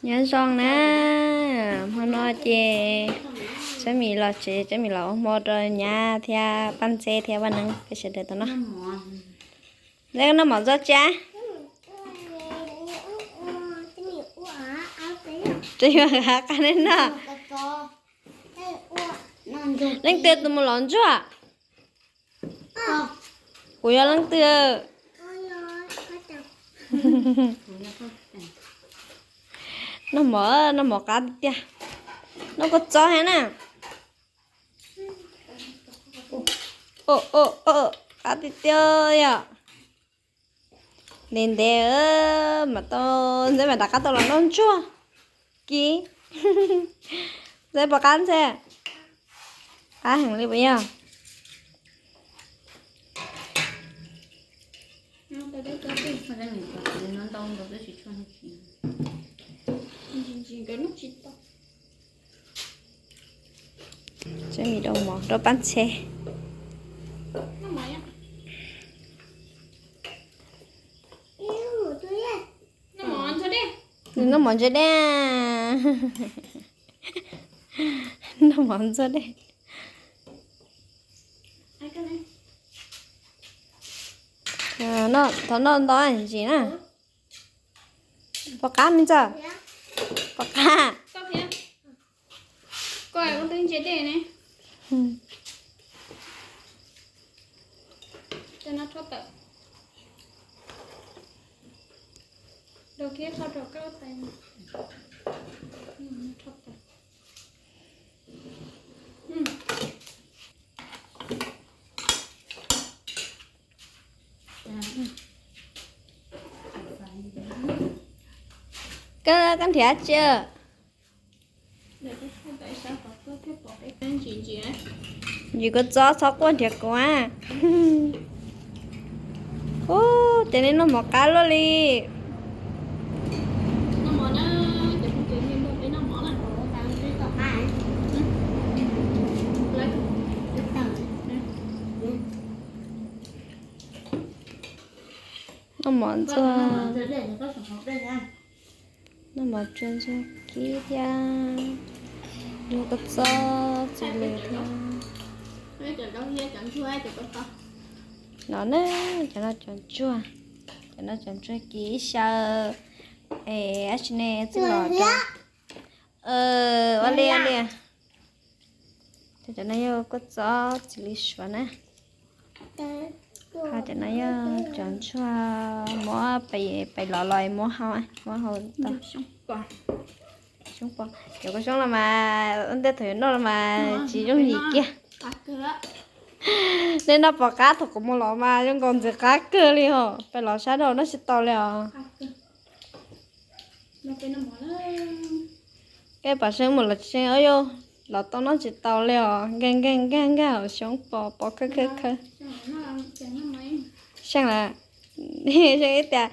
Nyob zoo na, hmo no ces Tsab Mim los tsev, Tsab Mim los ua hmo rau nyab thiab Paj Ntxhe thiab Vaj Neeb peb sawv daws tau noj. Neb noj mov ntxuaj tsi? Tseem yuav qab neb noj. Leej twg tus mus lov ntsuag? Kuv yog leej twg? Noj mov, noj mov qab tiag tiag. Noj kua txob thiab na. Qab tiag tiag yom. Ntev ntev mas tau, Ntxawm mas rov qab tau los noj ntsuag. Kiv, Ntxawm puas qab Ntxawm? Qab heev li puas yog? Tsab Mim rau mov rau Paj Ntxhe. Nws noj mov ntxuag dej. Noj mov ntxuag dej. Thov noj ntau ntsis na. Puas qab me ntxawg? Puas qab? Koj, koj nrhiav tsi? Ntsis kua txob txhob quaj nrhiav kuv. Ub, ces nej noj mov qab luaj li. Noj mov ntxuag, noj mov tsuag ntxuag kib thiab, ntsuag kua txob txiv lws thiab. No na, cov no cov ntsuag, cov no cov ntsuag kib xyaw. Es ab tsi ne txij los rau ua li ua li. Cov no yog kua txob txiv lws suav na. Ho cov no yog cov ntsuag muab pais los los muab hau, muab hau tau. Xyoob pos, cov kua xyoob no mas ua ntej thaum yuav noj los mas tsis yooj yim kiag. Nej noj pom qab thaum kuv mus los mas zoo nkaus ntxim qab kawg li os, pais los sab dhau noj tsis tau li os. Koj pom seeb mus los tsis seeb, yog los tau noj tsis tau li os, nkag nkag nkag nkag hauv xyoob pos pos khawb khawb khawb. Seej lawm, seej ib tias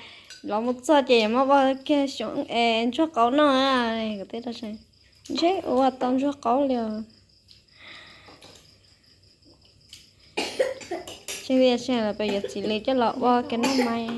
los mus txog ces yuav muab ua kiag xyoob es ntsuag qaub noj. Kuv twb rau seej, ntshe ua tau ntsuag qaub li os. Seej tias seej lawm peb yuav txiv lws coj los ua kiag noj mas.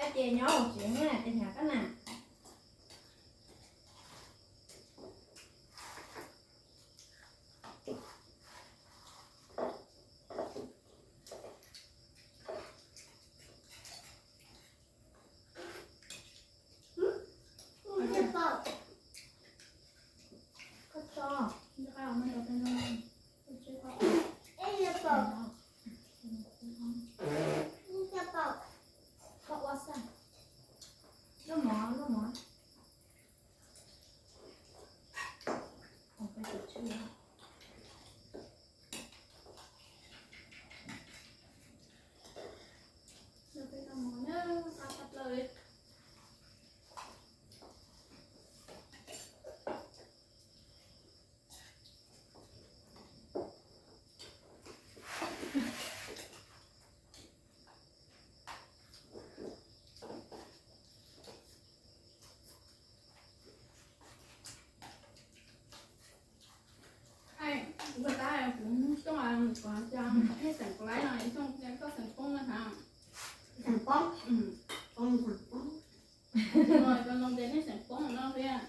Koj ces nyob hauv tsev na, ces hnyav koj na. Ua tab kuv xyoo, kuv hais tias nej xeem kuv laib no, xyoo koj xeem poob na hab. Xeem poob? Poob xeem poob. Cov zoo tias nej xeem poob no thiab,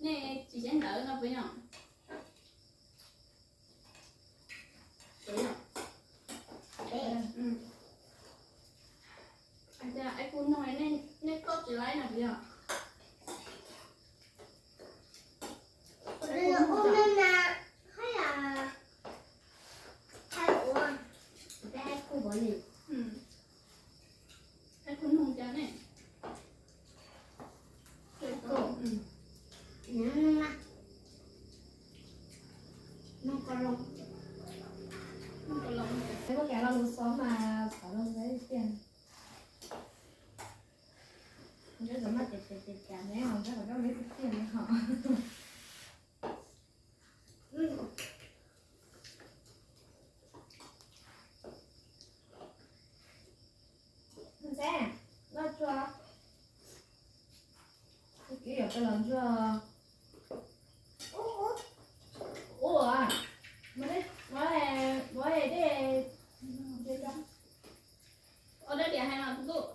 nej tsis ceeb ntawd no puas yog? Hais tias es kuv nug nej, nej koj tsis laib no puas yog? Es kuv nug cas ne? Koj kav los lus xov mas xov los ntawd tiag. Ntshe txawm maj ces ces ces cas ne ho, ntshe kom koj me tiag tiag ne ho. Ntxeb, noj tsua. Kib yuav peb los ntsuag. Ua, muab, muab dej, ua dab diam hais mas kuv tuaj.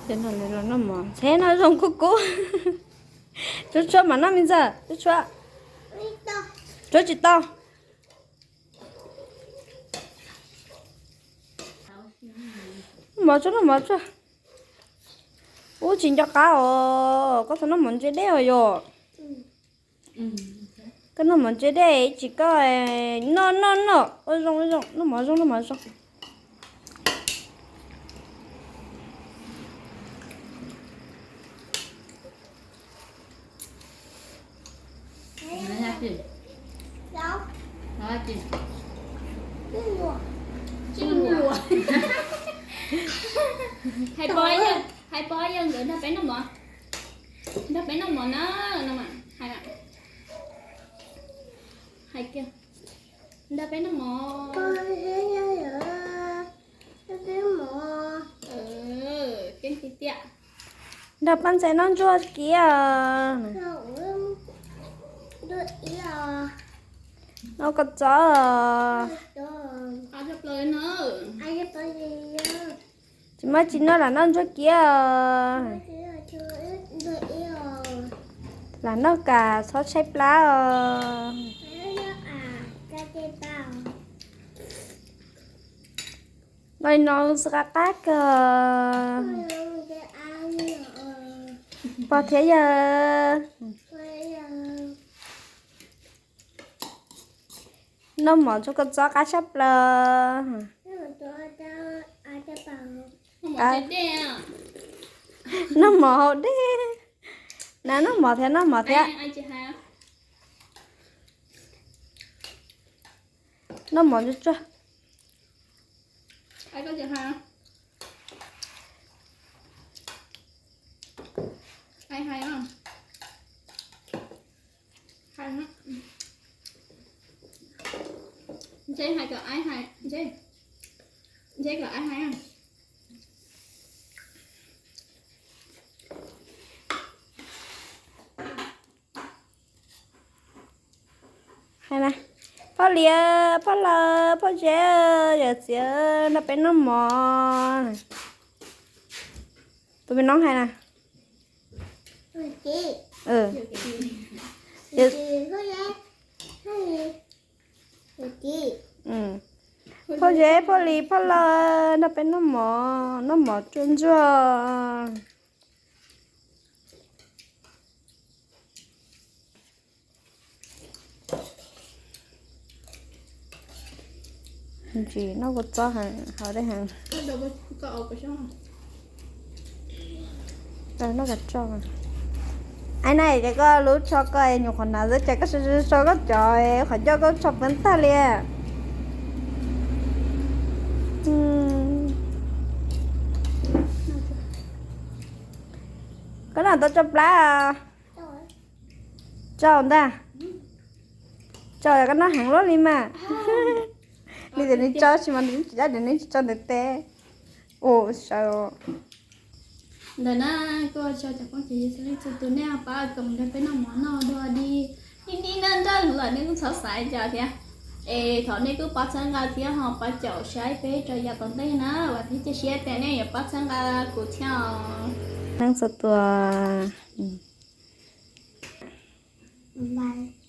Ces no los noj mov ntxheb no zoo kub kub. Tshuab tshuab mas noj me ntxawg, tshuab tshuab. Tshuab tsis tau. Noj mov tshuab, noj mov tshuab. Ub tsis nco qab os, koj txhob noj mov ntse dej os yom. Koj noj mov ntse dej tsis koj noj noj noj ua zoo ua zoo, noj mov zoo noj mov zoo. Hais pog yawg nkawd nrog peb noj mov, nrog peb noj mov na, no mas hais, hais kiag, nrog peb noj mov. Keeb tiag tiag. Nrog poj ntxoog noj ntsuag kiag. Noj koj txob. Tsis muaj tsis noj lam noj ntsuag kiag. Lam noj kam txhob tshaib plab os. Noj li no xwb qab qab kawg. Pog thiab yawg. Noj mov rau koj txob qab tshaj plaws. Noj mov haus dej. Na noj mov thiab, noj mov thiab. Noj mov tsuag tsuag. Hais na, Phoj Lis, Phoj Laus, Phoj Zeb, yawm txiv, nrog peb noj mov. Tus me noob hais na. Phoj Zeb, Phoj Lis, Phoj Laus, nrog peb noj mov, noj mov tsuag ntsuag. Tsis noj kua txob heev, haus dej heev. Noj ka tso. Aib na, ces koj lub tsho koj nyuam qhuav hnav xwb ces koj sau koj cov qhov ncauj koj tsho peb tag li. Koj noj tau tso plab? Tso ntag. Tso koj noj heev luaj li mas. Nws tias nws tso tsis mas nws tsis tso, nws tsis tso ntev ntev. Ua sawv. Ntawm na, kuv cov phooj ywg txhua leej txhua tus nej pab koom nrog peb noj mov noj dua dig. Ib hnub noj nrog lwm nej kuj txhob xav li cas thiab. Es thov nej kuj pab txhawb nqa thiab ho pab caum saib peb rau yav tom ntej na, vam thiab cia siab tias nej yuav pab txhawb nqa kuv thiab os. Neej txhua tus. Bye.